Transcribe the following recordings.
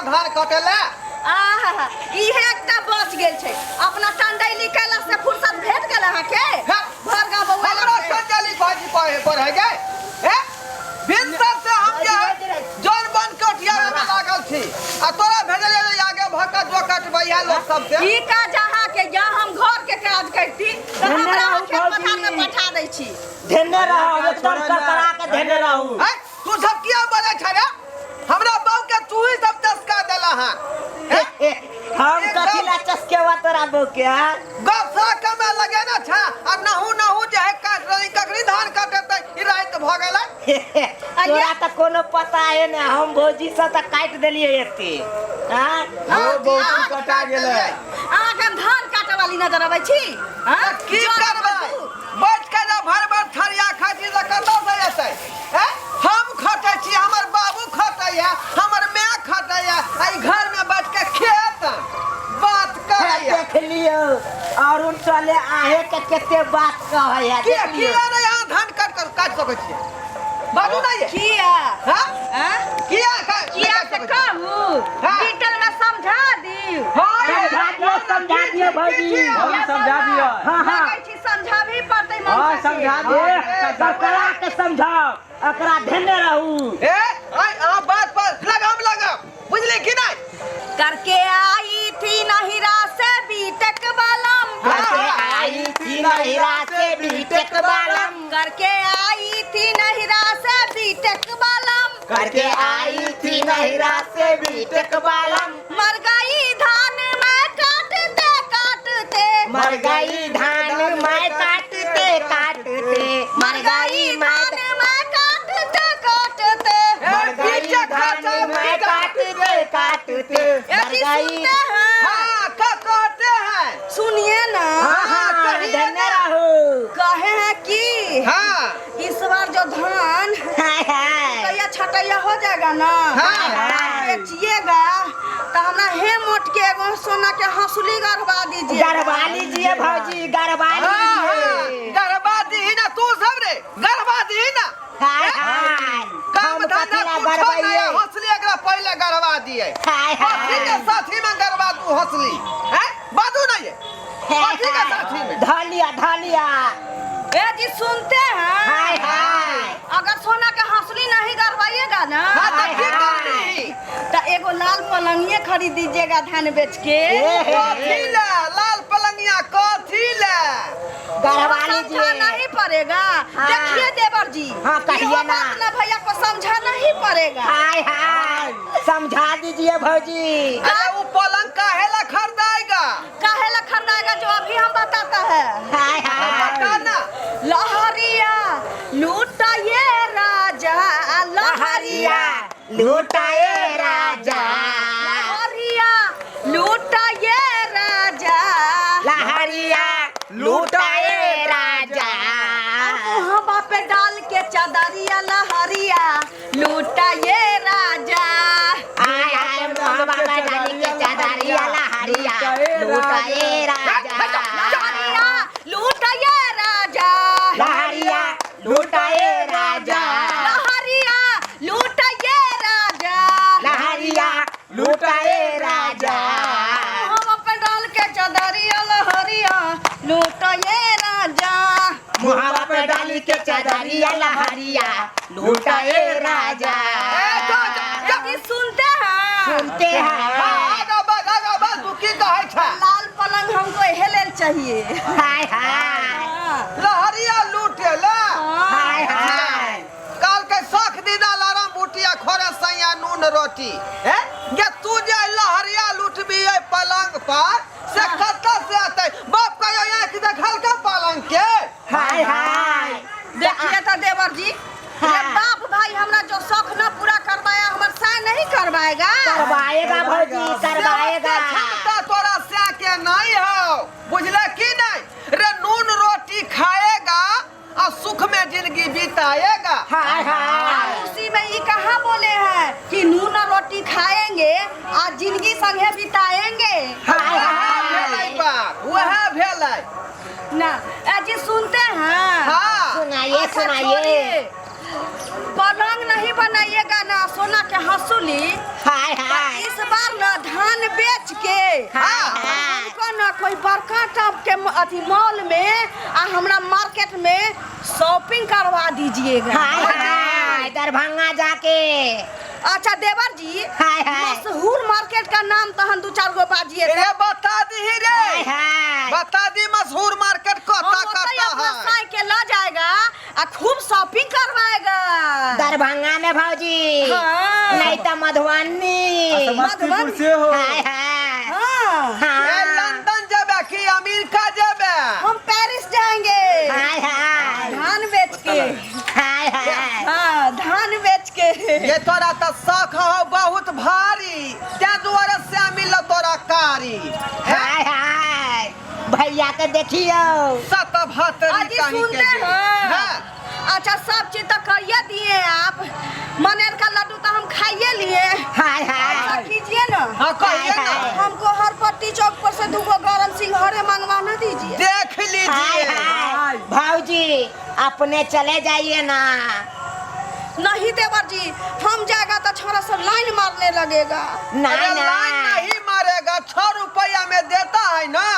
धान कटे ले। आहा, इहे एकटा बच गेल छै। अपना टंडैली कैला से फुर्सत भेट गेल अहाँके? हाँ। भर गाँव बौआ हमरा संजली भाजी पढ़े पढ़े गए हैं? भिनसर से हम जे है जौन बन कटियारा में लागल छी आ तोरा भेजले रे आगे भक जो कटबैया लोग सब से। ई काज अहाँके, या हम घर के काज करती तऽ धन्य हमरा अहाँ रहू खेत पथार में भौजी। पठा दै छी। धेने रहू, एकदम करकरा के धेने रहू। हैं? तू सब किया बजै छ रे? हमरा बहू के तू ही सब चस्का देला हन। हैं? हम कथी ला चस्केवा तोरा बहू के, हाँ? गपसा कमे लगे ना छा आ नहु नहु जे है काट रही ककरी धान काटतै ई राति भऽ गेलै। तोरा तऽ कोनो पता है ने, हम भौजी से तऽ काटि देलियै एते, हाँ? ओ बहुत कटा गेलै। अहाँके हम धान काटऽ वाली नजर अबै छी? हाँ? तऽ की करबै? बैठ के जे भरि भरि थरिया खाइ छी तऽ कतऽ से एतै? हैं? हम खटै छी, हमर बाबू खटैया, हमर माय खटैया, आ ई घर में बैठ के खेत बात करैया। देख लियौ अरुण चले आहे के कते बात कहै है। किया देख लियौ। किया नहीं अहाँ धान काट कर काट सकै छियै? बाजू नहीं ये। किया? हाँ? हाँ? किया किया काट से सकै छियै? कहू? हाँ। डिटेल में समझा दियौ। हाँ, ये समझा दियौ, समझा दियौ भौजी। भौजी समझा दियौ। हाँ, हाँ। लगै छी समझाबही पड़तै हाँ मौसा के। समझा दियौ। ए, करकरा के समझाओ, एकरा धेने रहू। ए आइ अहाँ बात पर लगाम लगाम, बुझली कि नहीं? करके आई थी नहिरा से बीटेक वालम। करके आई थी नहिरा से बीटेक वालम। करके आई थी नहिरा से बीटेक वालम। करके आई थी नहिरा से बीटेक वालम। मर गई धान में काटते काटते। मर गई धान मैं काटते काटते। मर गई मैं धान में काटते काटते। मर गई धान मैं काटते काटते। मर यदि गई सुनते हैं। हाँ, क्या कहते हैं? सुनिए ना। हाँ हाँ कहिए धन्य ना। रहू। कहे हैं कि हाँ। इस बार जो धान हाय हाय कटैया छटैया हो जाएगा ना, हाँ। आप बेचिएगा तो हमरा हे मोट के एगो सोना के हंसुली गढ़वा दीजिए। गरबा लीजिए भौजी, गरबा हाँ, हाँ, लीजिए। गरबा दी ना तू सब रे, गरबा दी ना। हाय हाय काम हम धंधा कथी ला कुछो नहीं, गरबैये? हंसली एकरा पहले गरबा दिए। हाय हंसली के हाय साथी में गरबा दू हंसली। हैं? बाजू नहीं है। हंसली के साथी में। धलिया धलिया। ए जी सुनते हैं? हाय हाय अगर सोना के हंसुली नहीं गरवाइएगा ना, हाँ, तो हाय की हाय। करबी? तो एगो लाल पलंगिए खरीद दीजिएगा धान बेच के। ए हे। कथी ले लाल पलंगिया, कथी ले? गरबा समझा लीजिए। नहीं पड़ेगा। हाँ। देखिए देवर जी। हाँ, कहिए इहो ना। बात ना भैया को समझा नहीं पड़ेगा। हाय हाय समझा दीजिए भौजी। अरे वो पलंग काहे ला खरीदाएगा? काहे ला खरीदाएगा जो अभी हम बताता है। हाय हाय बता ना। लहरिया लूटाइए राजा, लहरिया लहरिया लूटाए राजा। लहरिया लूटाइए राजा। लहरिया लूटाए राजा। मुहबा पे डाल के चादरिया लहरिया लूटाइए राजा। आय आय मोहबा पे डाली के चादरिया लहरिया लूटाए राजा। लहरिया लूटाइए राजा। लहरिया लूटाए राजा। लहरिया लूटाइए राजा। लहरिया लूटाए राजा। मुहबा पे डाल के चादरिया लहरिया लूटाइए राजा। मुहावा पे डाली के चादरिया लहरिया लूटाए राजा। ए, जा, जा, जा। यदि सुनते हैं? सुनते हैं। हाँ, आगा बढ़, आगा बढ़, तू की कहै छै? लाल पलंग हमको एहे लेल चाहिए। हाय हाय हाँ। लहरिया लूटे ले। हाय हाय काल के सख दीदा लाराम बूटिया खोरे सैया नून रोटी। हैं? गे तू जे लहरिया लूटबी ए पलंग पर से कतऽ से अतै? बाप कहियो आँखि देखल का पलंग के? हाय हाय देखिए तो देवर जी, हाँ। ये बाप भाई हमरा जो शौक न पूरा करवाया हमर साय नहीं करवाएगा। करवाएगा भौजी, करवाएगा। क्षमता तोरा से के नहीं हो, बुझले की नहीं? रे नून रोटी खाएगा और सुख में जिंदगी बिताएगा। हाय हाय उसी में ये कहाँ बोले हैं कि नून और रोटी खाएंगे और जिंदगी संगे बिताएंगे। हाय वएह हाय भेलै बात, वएह भेलै। ना ए जी सुनते हैं? हाँ। सुनाइए अच्छा, सुनाइए। छोड़िए। पलंग नहीं बनाइएगा ना सोना के हंसुली। हाय तो हाय इस बार कोई बड़का टॉप के अथी मॉल में आ हमरा मार्केट में शॉपिंग करवा दीजिएगा। हाय हाय, दरभंगा जाके। अच्छा देवर जी, हाय हाय। मशहूर मार्केट का नाम तहन दू चार गो बाजिए। रे बता दी रे। हाय हाय। बता दी मशहूर मार्केट हम कता ओतई कता अपना है। साइकिल ल जाएगा आ खूब शॉपिंग करवाएगा। दरभंगा में भौजी। हाँ। नहीं तो मधुबनी। समस्तीपुर से हो। हाय हाय। हाँ। ए, हाँ। लंदन जेबे कि अमेरिका जेबे? हम पेरिस जाएंगे। हाय हाय। धान बेच के। हाय हाय। हाँ, धान बेच के। ये तोरा तो शौक हो बहुत भारी, ते दुआरे से मिल तोरा कारी। हाय हाय, भैया के देखियो। सत भतरी अजी कहीं के सुनते जे। हैं? हाँ। अच्छा सब चीज तो करिए दिए आप, मनेर का लड्डू तो हम खाइए लिए। हाय हाय। ऐसा कीजिए ना। हाँ, कहिए ना। हाय, हाय। हमको हर पट्टी चौक पर से दूगो गरम सिंघाड़े मंगवा ना दीजिए। देख हाय लीजिए। हाय भाऊजी, अपने चले जाइए ना। नहीं देवर जी, हम जाएगा तो छोरा सब लाइन मारने लगेगा। ना अरे ना, लाइन नहीं मारेगा, 6 रुपया में देता है ना,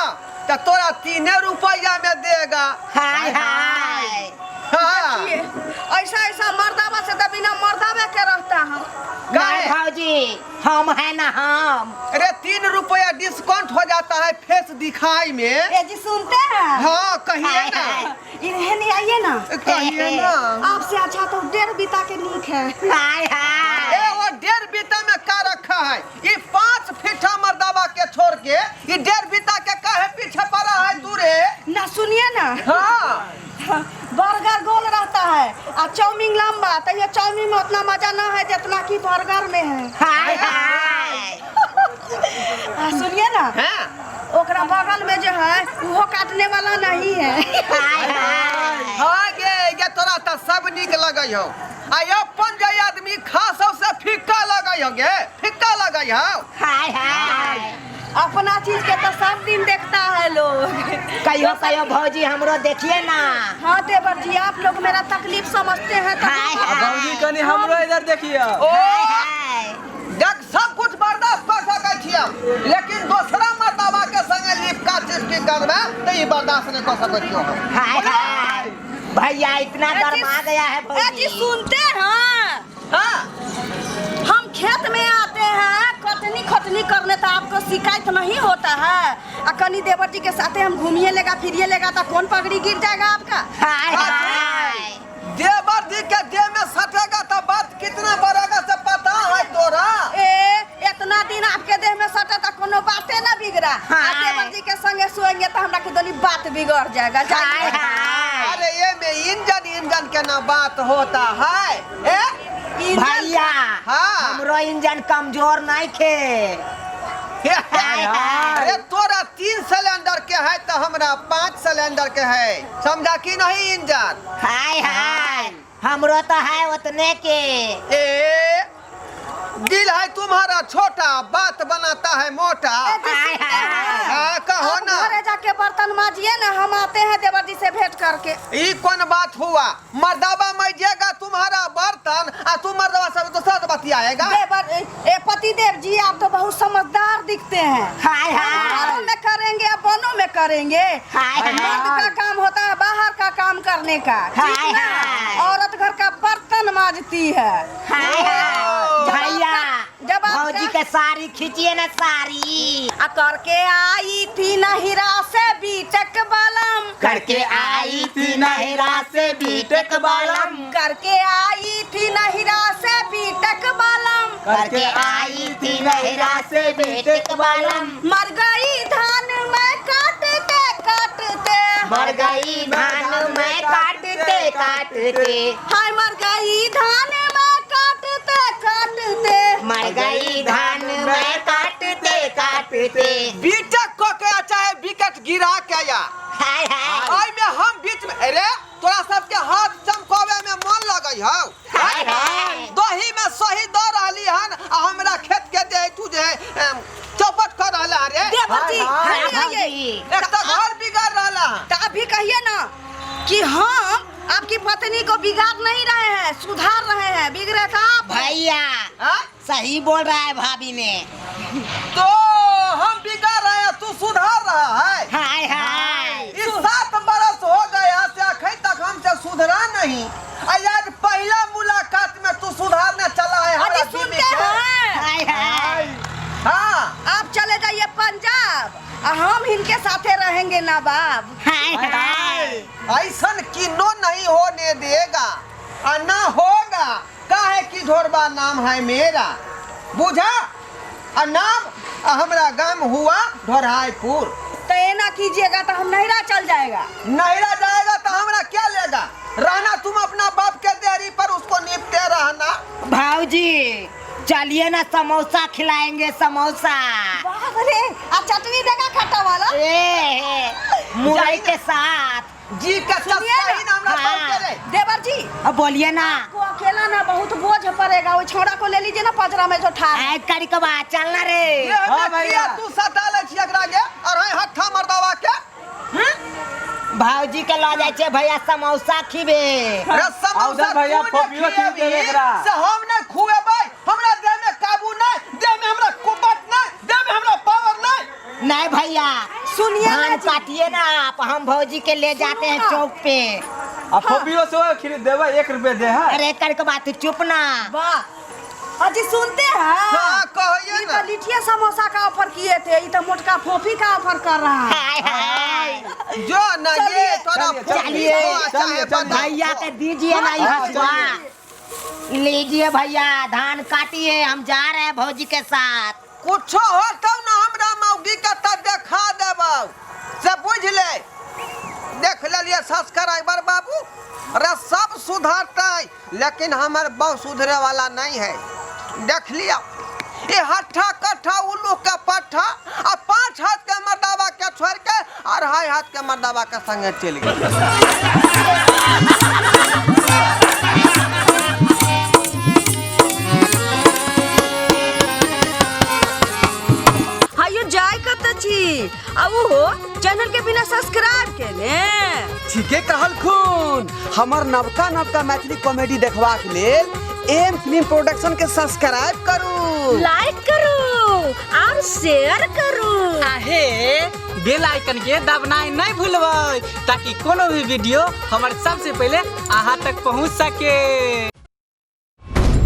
तो तोरा 3 रुपया में देगा। हाय हाय। हाँ। ये, ऐसा ऐसा मर्दावा से तो बिना मर्दावे के रहता हम। ना काहे? भाऊजी, हम है ना हम। अरे 3 रुपया डिस्काउंट हो जाता है फेस दिखाई में। ए जी सुनते हैं? हाँ कहिए हाय, ना। हाय। इन्हें नहीं आइए ना। कहिए ना। आपसे अच्छा तो 1.5 बीता के नीक है। हाय हाय। ए वो 1.5 बीता में का रखा है? ये 5 फीटा मर्दावा के छोड़ के ये 1.5 बीता के काहे पीछे पड़ा है तू रे? ना सुनिए ना। हाँ। बर्गर गोल रहता है और चाउमीन लंबा, तो ये चाउमीन में उतना मजा ना है जितना कि बर्गर में है। हाय हाय। सुनिए ना। हाँ। ओकरा बगल में जो है वो काटने वाला नहीं है। हाय हाय। हाँ गे, ये तोरा तो सब निक लगै हो। आ अपन जे आदमी खा सबसे फीका लगै हो गे, फीका लगै हो। हाय हाय। अपना चीज के तो सब दिन देखता है लोग। कहियो कहियो भौजी हमरो देखिए ना। हाँ देवर जी, आप लोग मेरा तकलीफ समझते हैं तो। हाय आ हाय। भौजी कनी हमरो इधर देखियो। ओ हाय हाय। देख, सब कुछ बर्दाश्त कर सकै छियै, लेकिन दोसरा मर्दावा के संगे लिपका चिपकी करबे तो ई बर्दाश्त नहीं कर सकै छियै हम। हाय हाय। भैया इतना ए जी, गरमा गया है ए जी भौजी। सुनते हैं? हाँ। हम खेत में आते हैं कटनी खटनी करने तो आपको शिकायत नहीं होता है। आ कनी देवर जी के साथे हम घूमिए लेगा फिरिए लेगा तो कौन पगड़ी गिर जाएगा आपका? हाय हाय। देवर जी के देह में सटेगा तो बात कितना बढ़ेगा से पता है तोरा? ए इतना दिन आपके देह में सटा तो कोनो बाते ना बिगड़ा। आ हाय। देवर जी के संगे सोएंगे तो हमरा के दोनी बात बिगड़ जाएगा। हाय जाइए। हाय। अरे ये में इंजन इंजन के ना बात होता है। ए इंजन- भैया हाँ। हमरो इंजन कमजोर नहीं खे। हाय हाय। अरे तोरा 3 सिलेंडर के है तो हमरा 5 सिलेंडर के है, समझा कि नहीं इंजन? हाय हाय, हमरो तो है उतने के। ए दिल है तुम्हारा छोटा, बात बनाता है मोटा। ए जी, हाय सुनते हाय। हैं? हाँ, कहो आप ना। घरे जाके बर्तन माजिए ना, हम आते हैं देवर जी से भेंट करके। ई कौन बात हुआ? मर्दावा मजिएगा तुम्हारा बर्तन आ तू मर्दावा सब दूसरा तो बतियाएगा। देवर ए पति देव जी, आप तो बहुत समझदार दिखते हैं। हाय हाय। घरों में करेंगे या बनों में करेंगे? हाय मर्द हाय। का काम होता है बाहर का काम करने का, हाय ठीक ना? हाय। औरत घर का बर्तन माजती है। हाय हाय। जब भैया जब आपका- भौजी के साड़ी खींचिए ना साड़ी। आ करके आई थी नहिरा से बीटक बलम। करके आई थी नहरा से बीटेक बालम। करके आई थी नहिरा से बीटक बलम। करके आई थी नहरा से बीटेक बालम। मर गई धान में काटते काटते। मर गई धान में काटते काटते। हाय मर गई धान में काटते काटते। मर गई धान में काटते काटते। बीटेक क के आ चाहे विकेट गिरा के या, हाय हाय। ओय में हम बीच में। अरे तोरा सबके हाथ चमकावे में मन लगै हौ। हाय हाय। दही में सही द रहली हन आ हमरा खेत के दे तू जे चौपट कर रहला रे। देवर जी, हाय, हम हाय आइए। भौजी। एक तो घर बिगड़ रहला हन। तो अभी कहिए ना कि हम आपकी पत्नी को बिगाड़ नहीं रहे हैं, सुधार रहे हैं। बिगड़े था आप। भैया हाँ? सही बोल रहा है भाभी ने। तो हम बिगाड़ रहे हैं, तू सुधार रहा है। हाय हाय। इस 7 बरस हो गया से अखन तक हमसे सुधरा नहीं। आ आज पहला मुलाकात में तू सुधारने चला है अजी हमरा सुनते बीबी के। हैं। हाय हाय। हाँ। आप चले जाइए पंजाब आ हम इनके साथे रहेंगे ना बाप। हाय हाय। ऐसन किन्नो नहीं होने देगा आ ना होगा, काहे कि ढोरबा नाम है मेरा, बुझा? आ नाम आ हमरा गाम हुआ ढोरहाईपुर। तो एना कीजिएगा तो हम नैहरा चल जाएगा। नैहरा जाएगा तो हमरा क्या लेगा? रहना तुम अपना बाप के देहरी पर, उसको निपटे रहना। भाऊजी, चलिए ना, समोसा खिलाएंगे, समोसा। बाप रे, आ चटनी देगा खट्टा वाला? ए, मुरई के साथ। जी के सुनिए ना। सही ना हमरा बाप के रे। देवर जी। अब बोलिए ना। आपको अकेला ना बहुत बोझ पड़ेगा, वो छोड़ा को ले लीजिए ना, पजरा में जो ठाड़ है। आय करी कबा, चलना रे। ये हमे हाँ भैया। किया तू सटा ले छी एकरा के और है हत्था मर्दावा के। भाऊजी के लऽ जाइ छै भैया समोसा खिबे। रे समोसा उधर भैया तू ने फोपियो खिल देबे खिएबही, एकरा। से हम नहीं खुएबै। हमरा देह में काबू नहीं, देह में हमरा कुवत नहीं, देह में हमरा पावर नहीं। नहीं भैया। सुनिए ना धान जी। काटिए ना आप, हम भौजी के ले जाते हैं सुनो ना। चौक पे। आ फोपियो से खरीद देबै, 1 रुपये दे है। अरे कर के बात, चुप ना। वाह, अजी सुनते हैं? हाँ, कहिए ये ना। तो लिटिया समोसा का ऑफर किए थे, ये तो मोटका फोफी का ऑफर कर रहा है। हाय हाय। जो ना ये चलिए। तोरा चलिए, फोपी चलिए, हो, चाहे चलिए, बादाम भैया हो। के दीजिए ना ये हाँ, हसुआ। चलिए। लीजिए भैया, धान काटिए, हम जा रहे हैं भौजी के साथ। कुछो होतौ ना हमरा मौगी के त देखा देबौ, से बुझ ले। देख लेलिए सब्सक्राइबर बाबू, अरे सब सुधरतै लेकिन हमर बहु सुधरे वाला नहीं है। देख लिया, ये हट्ठा कट्ठा उल्लू के पट्ठा आ 5 हाथ के मर्दावा के छोड़ के 2.5 हाथ के मर्दावा के संगे चलि गेल। हायो, जाय कत छी आ उहो चैनल के बिना सब्सक्राइब केने? ठीके कहलखुन। हमर नवका नवका मैथिली कॉमेडी देखबाक लेल एम फिल्म प्रोडक्शन के सब्सक्राइब करू, लाइक करू और शेयर करू। आहे बेल आइकन के दबनाइ नहि भूलबै, ताकि कोनो भी वीडियो हमर सबसे पहिले अहाँ तक पहुँच सके।